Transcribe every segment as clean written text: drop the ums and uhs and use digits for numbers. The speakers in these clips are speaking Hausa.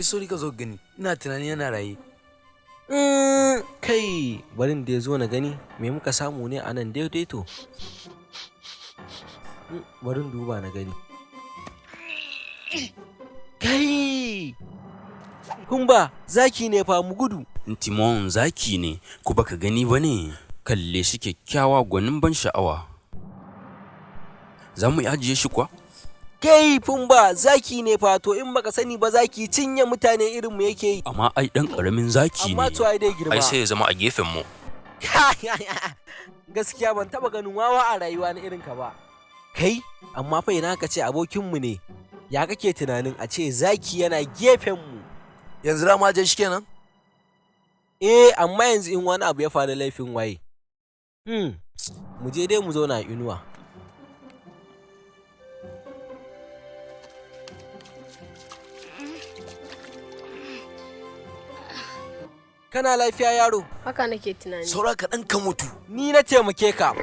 Sauri ka zo gani, ina tunanin yana raye. Kai, barin da ya zo na gani me muka samu ne a nan daidai to. Barin duba na gani. Kai! Kumba, zaki ne fa, mu gudu. Timon zaki ne, ko baka gani ba ne? Kalle shi, kyakkyawa gwanin ban sha'awa. Za mu iya ajiye shi kuwa? Kai Pumba, zaki ne fa, to in baka sani ba, zaki cinye mutane irin mu yake yi. Amma ai ɗan ƙaramin zaki ne. Amma to ai dai girma. Ai sai ya zama a gefen mu. Gaskiya ban taba ganin wawa a rayuwa na irin ka ba. Kai, amma fa ina ka ce abokinmu ne. Ya kake tunanin a ce zaki yana gefen mu? Yanzu za mu ajiye shi kenan? Eh, amma yanzu in wani abu ya faru, laifin waye? Mu je dai mu zauna a inuwa. Kana lafiya, yaro? Haka nake tunani. Saura kaɗan ka mutu. Ni na taimake ka.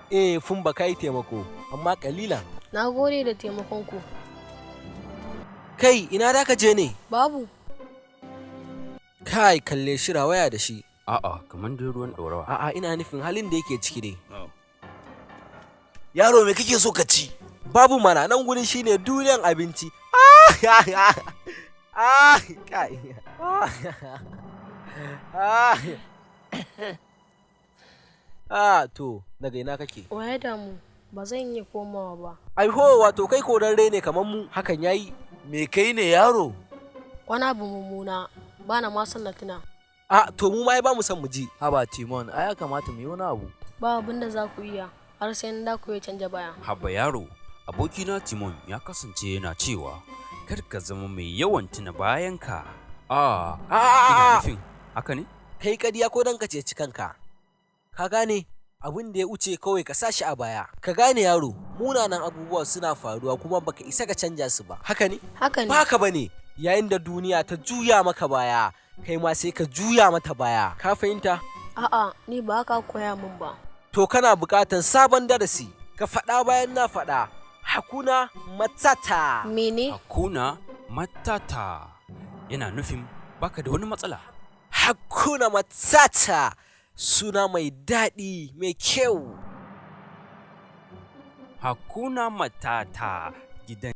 Eh, fun ba kai taimako, amma kalilan. Na gode da taimakon ku. Kai, ina da ka je ne? Babu. Kai, kalle shi, rawaya da shi. A'a, kamar dai ruwan ɗorawa. A'a, ina nufin halin da yake ciki dai. Yaro, me kake so ka ci? Babu mana, nan gurin shine duniyan abinci. Ah, kai. Ah. Ah, to, daga ina kake? Waye damu? Ba zan iya komawa ba. Ai ho, wato kai korarre ne kamar mu, hakan yayi. Me kai ne, yaro? Wani abu mummuna. Ba na ma son na tuna. Ah, to mu ma ai ba mu son mu ji. Haba Timon, ai ya kamata mu yi wani abu. Ba abin da za ku iya. Har sai in da ku iya canja baya. Haba yaro, abokina Timon ya kasance yana cewa, kar ka zama mai yawan tuna bayanka. Ah, ina Ah, nufin haka ne? kai kadiya ko dan ka ceci kanka. Ka gane, abin da ya wuce kawai ka sa shi a baya. Ka gane yaro, munanan abubuwa suna faruwa kuma baka isa ka canja su ba. Haka ne? Haka ne. Ba haka bane. Yayin da duniya ta juya maka baya, kai ma sai ka juya mata baya. Ka fahimta? A'a, ni ba haka koya min ba. To kana buƙatar sabon darasi. Ka faɗa bayan na faɗa. Hakuna matata. Mene? Hakuna matata yana nufin baka da wani matsala. Hakuna matata. Suna mai daɗi, mai kyau. Hakuna matata gidan